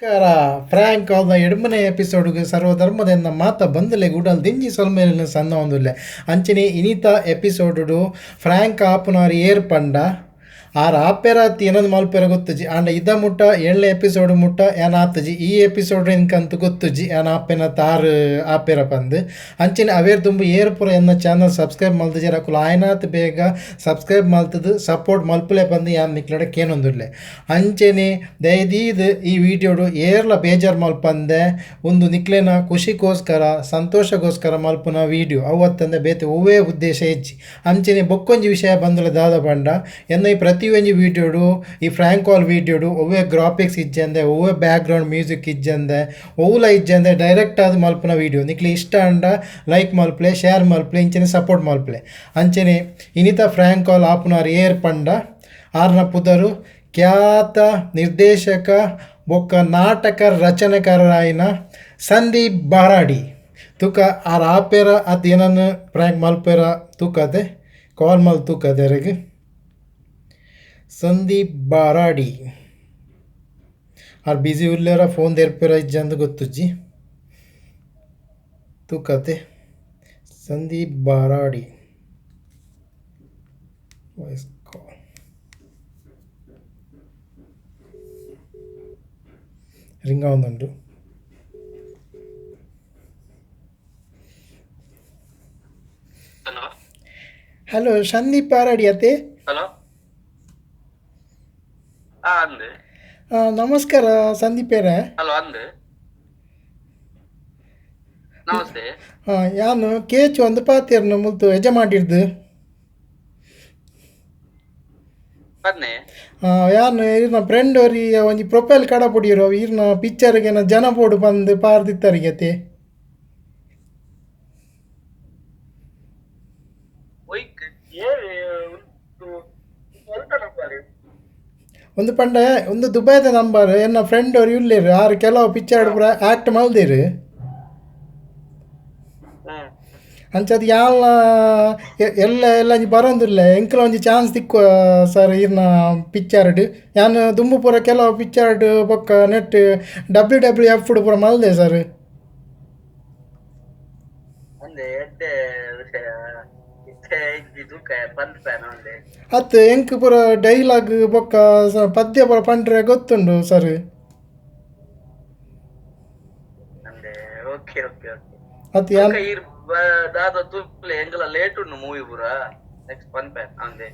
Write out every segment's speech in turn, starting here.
ನಮಸ್ಕಾರ. ಫ್ರ್ಯಾಂಕ್ ಆದ ಎಡ್ಮನೆ ಎಪಿಸೋಡ್ಗೆ ಸರ್ವಧರ್ಮದ ಮಾತ ಬಂದಲೆ ಗುಡಲ್ ದಿಂಜಿ ಸೊಲ್ಮೇಲಿನ ಸಣ್ಣ ಒಂದುಲ್ಲೆ ಅಂಚನೆ ಇನಿತ ಎಪಿಸೋಡು ಫ್ರ್ಯಾಂಕ್ ಆಪುನಾರ್ ಏರ್ ಪಂಡ ಆರ್ ಆಪೆರಾತಿ ಏನೊಂದು ಮಲ್ಪೆರ ಗೊತ್ತುಜಿ ಆಂಡ ಇದ ಮುಟ್ಟ ಏಳನೇ ಎಪಿಸೋಡ್ ಮುಟ್ಟ ಏನ್ ಆತಜಿ ಈ ಎಪಿಸೋಡ್ ಇನ್ಕಂತ ಗೊತ್ತುಜಿ ಏನ್ ಆಪೆನ ತಾರ್ ಆಪೆರ ಪಂದ್ ಅಂಚನೆ ಅವೇರ್ ತುಂಬ ಏರ್ಪುರ ಎನ್ನ ಚಾನಲ್ ಸಬ್ಸ್ಕ್ರೈಬ್ ಮಲ್ತಜಿ ಅಕುಲು ಆಯನಾತ್ ಬೇಗ ಸಬ್ಸ್ಕ್ರೈಬ್ ಮಲ್ತದು ಸಪೋರ್ಟ್ ಮಲ್ಪುಲೆ ಪಂದ್ ಯಾನ್ ನಿಕ್ಲಡ ಕೇನೊಂದುಲ್ಲೆ. ಅಂಚನೆ ದಯದೀದ್ ಈ ವಿಡಿಯೋಡು ಏರ್ಲ ಬೇಜಾರ್ ಮಲ್ಪಂದೆ ಒಂದು ನಿಕ್ಲೆನ ಖುಷಿಗೋಸ್ಕರ ಸಂತೋಷಗೋಸ್ಕರ ಮಲ್ಪುನ ವಿಡಿಯೋ ಅವತ್ತಂದೆ ಬೇತೆ ಒವ್ವೇ ಉದ್ದೇಶ ಹೆಚ್ಚಿ. ಅಂಚನೆ ಬೊಕ್ಕೊಂಜಿ ವಿಷಯ ಬಂದಲೆ ದಾದ ಪಂಡ ಎನ್ನ ಈ ಪ್ರತಿ ಒಂಜಿ ವಿಡಿಯೋಡು ಈ ಫ್ರ್ಯಾಂಕ್ ಕಾಲ್ ವಿಡಿಯೋಡು ಒವ್ವೇ ಗ್ರಾಫಿಕ್ಸ್ ಇಜ್ಜಂದೆ ಒವ್ವೇ ಬ್ಯಾಕ್ಗ್ರೌಂಡ್ ಮ್ಯೂಸಿಕ್ ಇಜ್ಜಂದೆ ಒವ್ಲ ಇಜ್ಜಂದೆ ಡೈರೆಕ್ಟ್ ಆದ್ ಮಲ್ಪುನ ವಿಡಿಯೋ ನಿಕ್ಲೆ ಇಷ್ಟ ಅಂಡ ಲೈಕ್ ಮಲ್ಪಲೆ ಶೇರ್ ಮಲ್ಪಲೆ ಇಂಚನೆ ಸಪೋರ್ಟ್ ಮಲ್ಪಲೆ. ಅಂಚನೆ ಇನಿತ ಫ್ರ್ಯಾಂಕ್ ಕಾಲ್ ಆಪುನಾರ್ ಏರ್ ಪಂಡ ಆರ್ನ ಪುದರು ಖ್ಯಾತ ನಿರ್ದೇಶಕ ಬೊಕ್ಕ ನಾಟಕ ರಚನೆಕಾರರಾಯಿನ ಸಂದೀಪ್ ಬಾರಾಡಿ ತುಕ ಆರ್ ಆಪೆರ ಅತ್ ಏನನ್ನು ಪ್ರ್ಯಾಂಕ್ ಮಲ್ಪೆರ ತೂಕದೆ ಕಾಲ್ ಮಲ್ ತೂಕದೆ ಅರೆಗ್ ಸಂದೀಪ್ ಬಾರಾಡಿ ಆರ್ ಬಿಸಿ ಉಲ್ಲೇರ ಫೋನ್ ದೇರ್ಪೆರ ಇಜ್ಜಂದು ಗೊತ್ತುಜ್ಜಿ ತೂಕತೆ Sandeep Baradi voice call ring ಆವೊಂದುಂಡು. Hello. Hello Sandeep Baradi ಅತ್ತೆ. ಹಲೋ, ಹಾ ಅಂದೆ. ನಮಸ್ಕಾರ ಸಂದೀಪೇರೆ. ಹಲೋ ಅಂದೆ, ನಮಸ್ತೆ. ಯಾನು ಕೇಚು ಒಂದು ಪಾತೆರ್ನ ಮುಲ್ತು ಯಜಮಾಡಿರ್ದು. ಬನ್ನಿ. ಯಾನು ಈರ್ನ ಫ್ರೆಂಡ್ ಒರಿ ಒಂಜಿ ಪ್ರೊಫೈಲ್ ಕಡಪುಡಿರು ಈರ್ನ ಪಿಕ್ಚರ್ಗೆ ಜನ ಪೋಡು ಬಂದು ಪಾರ್ದಿತ್ತರಿಗೆ ಅತ್ತೆ. ಒಯ್ಕ್ ಏ ಉಂದು ಎಂತ ನಂಬರ್? ಒಂದು ಪಂಡ ಒಂದು ದುಬೈದ ನಂಬರ್ ಎನ್ನ ಫ್ರೆಂಡ್ ಅವ್ರು ಇಲ್ಲೇರು ಆರು ಕೆಲವು ಪಿಕ್ಚರ್ ಪೂರ ಆ್ಯಕ್ಟ್ ಮಲ್ದಿರು. ಅಂಚದ ಯಾಲ ಎಲ್ಲ ಎಲ್ಲ ಒಂಜಿ ಬರೋಂದಿಲ್ಲ ಎಂಕಲ ಒಂಜಿ ಚಾನ್ಸ್ ತಿಕ್ಕುವ ಸರ್ ಈರ್ನ ಪಿಕ್ಚರ್ಡ್ ಯಾನ್ ದುಂಬು ಪೂರ ಕೆಲವು ಪಿಕ್ಚರ್ಡ್ ಬೊಕ್ಕ net W W F ಪೂರ ಮಲ್ದೆ ಸರ್. ಅಂದೆ ಎಡ್ಡೆ ವಿಷಯ ಇತ್ತೆ ಇಜ್ಜಿ ತೂಕ ಪನ್ಪೇನ ಅಂದೆ. ಅತ್ ಎಂಕ್ ಪೂರ ಡೈಲಾಗ್ ಬೊಕ್ಕ ಪದ್ಯ ಪೂರ ಪಂಡ್ರೆ ಗೊತ್ತುಂಡು ಸರ್. ಅಂದೆ okay okay okay. ಅತ್ ಯಾನ್ ತೂಕ ಈರ್ ದಾದ ತೂಪ್ಲೆ ಎಂಕಲ ಲೇಟ್ ಉಂಡು ಮೂವಿ ಪೂರ ನೆಕ್ಸ್ಟ್ ಪನ್ಪೇನ್ ಅಂದೆ.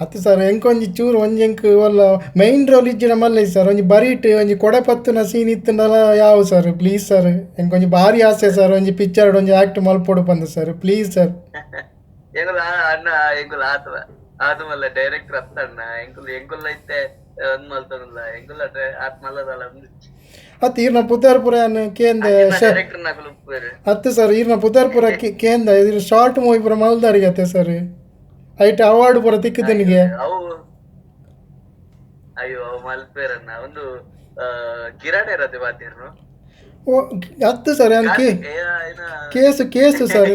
ಅತ್ ಸರ್ ಎಂಕೊಂಜಿ ಚೂರು ಒಂಜಿ ಎಂಕ್ ಒಲ್ಲ ಮೈನ್ ರೋಲ್ ಇಜ್ಜಿಡ ಮಲ್ಲೆ ಸರ್ ಒಂಜಿ ಬರೀಟ್ ಒಂಜಿ ಕೊಡೆ ಪತ್ತುನ ಸೀನ್ ಇತ್ತುಂಡಲ ಯಾವ sir please sir ಎಂಕೊಂಜಿ ಭಾರಿ ಆಸೆ ಸರ್ ಒಂಜಿ ಪಿಕ್ಚರ್ ಒಂಜಿ ಆ್ಯಕ್ಟ್ ಮಲ್ಪೊಡು ಪಂದ್ sir please sir. ಎಂಕುಲ ಅಣ್ಣ ಎಂಕುಲ ಆತವ ಆತ ಮಲ್ಲ ಡೈರೆಕ್ಟರ್ ಅತ್ತ ಅಣ್ಣ ಎಂಕುಲು ಎಂಕುಲ ಇತ್ತೆ ಒಂದ್ ಮಲ್ತನಲ್ಲ ಎಂಕುಲ ಆತ್ ಮಲ್ಲದಲ್ಲ. ಅತ್ ಈರ್ನ ಪುದರ್ ಪುರ ಯಾನ್ ಕೇಂದ ಡೈರೆಕ್ಟರ್ ನಕಲು ಉಪ್ಪುವೆರ್. ಅತ್ತು ಸರ್ ಈರ್ನ ಪುದರ್ ಪುರ ಕೇಂದ ಇರ್ ಶಾರ್ಟ್ ಮೂವಿ ಪುರ ಮಲ್ದಾರಿಗೆ ಅತ್ತೆ sir height award ಪುರ ತಿಕ್ಕುದನಿಗೆ. ಅವು ಅಯ್ಯೋ ಅವು ಮಲ್ಪೇರನ್ನ ಒಂದು ಕಿರಾಣೆ ಇರತ್ತೆ ಬಾತಿರ್ನು. ಓ ಅತ್ತು ಸರ್ ಯಾನ್ case case sir.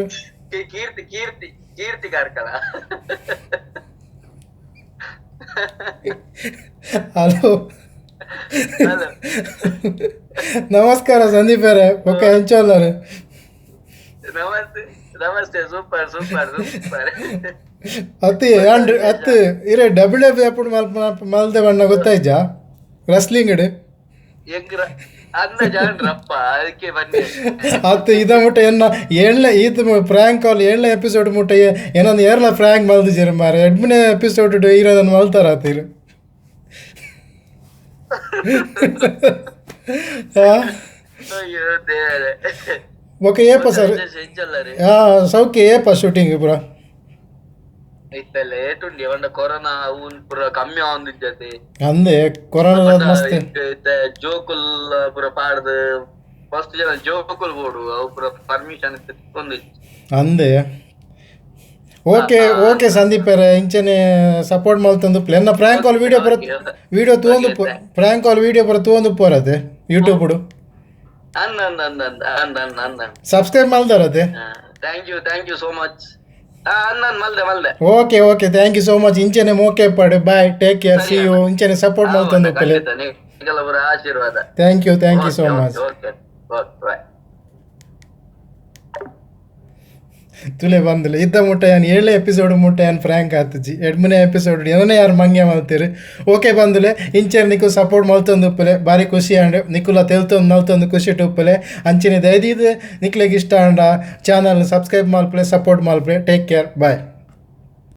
Keerthi Keerthi Keerthi Karkala. Hello ನಮಸ್ಕಾರ ಸಂದೀಪ್ ಅವರೇ ಬೊಕ್ಕ ಎಂಚೋಲ್ಲರು. Namaste namaste super super super. ಅತ್ತಿ ಅಂಡ್ ಅತ್ತು ಇರೆ ಡಬ್ಲ್ಯೂ ಡಬ್ಲ್ಯೂ ಎಫ್ ಮಲ್ಪ ಮಲ್ದೆ ಬಣ್ಣ ಗೊತ್ತಾಯ್ಜಾ ರೆಸ್ಲಿಂಗ್ ಎಂಗ್ರ ಅಂದ ಜಾನ್ರಪ್ಪ ಅದಕ್ಕೆ ಬನ್ನಿ. ಅತ್ತು ಇದ ಮುಟ್ಟ ಎನ್ನ ಏಳನೇ ಈತ ಫ್ರ್ಯಾಂಕ್ ಕಾಲ್ ಏಳನೇ ಎಪಿಸೋಡ್ ಮುಟ್ಟ ಏನೊಂದು ಏರ್ಲ ಫ್ರ್ಯಾಂಕ್ ಮಲ್ದಿಜೆರ್ ಮಾರೆ ಎಡ್ಮನೇ ಎಪಿಸೋಡ್ ಇರೋದನ್ನು ಮಲ್ತಾರ ಆತಿರು. ಅಯ್ಯೋ ದೇವರೇ. ಓಕೆ ಏಪ ಸರ್ ಸೌಖ್ಯ ಏಪ ಶೂಟಿಂಗ್ ಪೂರ. ಇತ್ತೆ ಲೇಟ್ ಉಂಡು ಪಂಡ ಕೊರೋನಾ ಅವು ಪೂರ ಕಮ್ಮಿ ಆವೊಂದಿಜ್ಜತೆ. ಅಂದೆ ಕೊರೋನಾ ಮಸ್ತ್ ಇತ್ತೆ ಜೋಕುಲ್ ಪೂರ ಪಾಡ್ದು ಫಸ್ಟ್ ಜನ ಜೋಕುಲ್ ಬೋಡು ಅವು ಪೂರ ಪರ್ಮಿಷನ್ ತಿಕ್ಕೊಂದಿಜ್ಜಿ. ಅಂದೆ ಓಕೆ ಓಕೆ ಸಂದೀಪ್ ಅವರೇ ಇಂಚನೆ ಸಪೋರ್ಟ್ ಮಲ್ತೊಂದು ಎನ್ನ prank call video ಪೂರ ವಿಡಿಯೋ ತೂವೊಂದು prank call video ಪೂರ ತೂವೊಂದು ಪೋರತೆ ಯೂಟ್ಯೂಬ್ ಅಂದ ಅಂದ ಅಂದ ಅಂದ ಅಂದ ಅಂದ ಅಂದ. Subscribe ಮಲ್ದಾರತೆ. Thank you thank you so much. ಅಂದ ಮಲ್ದೆ ಮಲ್ದೆ. Okay okay thank you so much ಇಂಚನೆ ಮೋಕೆ ಪಡು bye take care see you ಇಂಚನೆ ಸಪೋರ್ಟ್ ಮಲ್ತೊಂದು ಉಪ್ಪುಲೆ. ನಿಕಲ ಪೂರ ಆಶೀರ್ವಾದ. Thank you, thank you okay so okay much. Okay okay bye. ತುಲೆ ಬಂದಿಲ್ಲ ಇದ್ದ ಮುಟ್ಟ ಯಾನ್ ಏಳನೇ ಎಪಿಸೋಡ್ ಮುಟ್ಟ ಯಾನ್ ಫ್ರ್ಯಾಂಕ್ ಆತುಜಿ, ಎಡ್ಮನೇ ಎಪಿಸೋಡ್ ಏನನೇ ಯಾರು ಮಂಗೆ ಮಲ್ತೀರಿ. ಓಕೆ ಬಂದುಲೆ, ಇಂಚೆರ್ ನಿಕ್ಕು ಸಪೋರ್ಟ್ ಮಲ್ತೊಂದು ಉಪ್ಪುಲೆ, ಬಾರಿ ಖುಷಿ ಆಂಡ್. ನಿಕುಲ ತೆಲ್ತೊಂದು ನಲ್ತೊಂದು ಖುಷಿ ಉಪ್ಪುಲೆ. ಅಂಚಿನ ದಯದೀದ್ ನಿಕ್ಲೆಗ್ ಇಷ್ಟ ಆಂಡ ಚಾನಲ್ ಸಬ್ಸ್ಕ್ರೈಬ್ ಮಲ್ಪುಲೆ, ಸಪೋರ್ಟ್ ಮಲ್ಪುಲೆ. Take care, bye.